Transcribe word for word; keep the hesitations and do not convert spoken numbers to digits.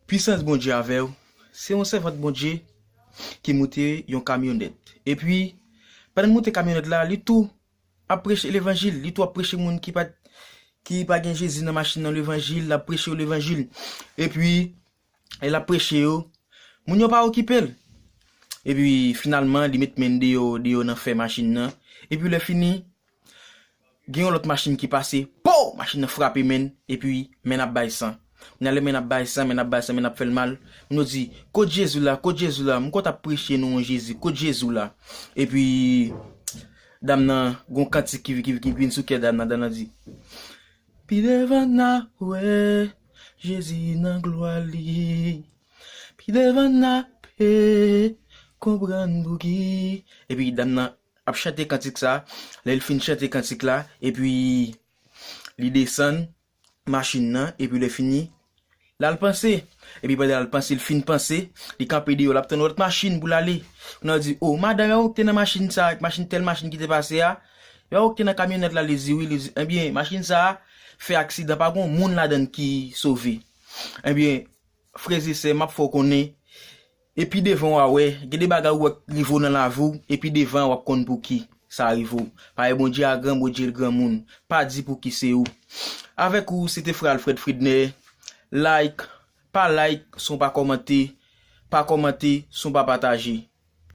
Pwisans Bondye avè w. Se yon sèvant Bondye ki moute yon kamyonèt. Epi, pandan l moute kamyonèt la, li tou ap preche levanjil, li tou ap preche moun ki pa, ki pa gen Jezi nan machin nan levanjil, l ap preche yo levanjil. Epi, e l ap preche yo, moun yo pa okipe l. Epi, finalman, li met men deyò, deyò nan fè machin nan. Epi, lè fini, gen yon lòt machin ki pase, po! Machin nan frape men, epi men ap bay san. Kounye a lè men ap bay san, men ap bay san, men ap fè l mal. Moun yo di, "Kot Jezi w la? Kot Jezi w la? M konn ap preche non Jezi. Kot Jezi w la?" Epi, dam nan, gon kantik ki, ki, ki vin sou kè dam nan, dam nan di, "Pi devan n a wè Jezi nan glwa li. Pi devan n a pe konprann pouki." Epi dam nan ap chante kantik sa. Lè l fin chante kantik la, epi li desann machin nan, epi lè fini, l al panse. Epi pandan l al panse, l fin panse, li kanpe deyò, l ap tann lòt machin pou l ale. Kounye a l di, "O, madanm, e ou k te nan machin sa, ak machin, tèl machin ki te pase a? E ou k te nan kamyonèt la?" Li di, "Wi." Li di, "Ebyen, machin sa a fè aksidan, pa gen moun ladan l ki sove." Ebyen, frè e sè, m ap fè w konnen, epi devan w a wè, gen de bagay ou wè k rive w nan lavi w, epi devan w ap konn pouki sa rive w. Paske Bondye a gran, Bondye l granmoun. Pa di pouki se ou. Avèk ou, se te frè Alfred Fridner. Like, pa like, san w pa kòmante, pa kòmante, san w pa pataje.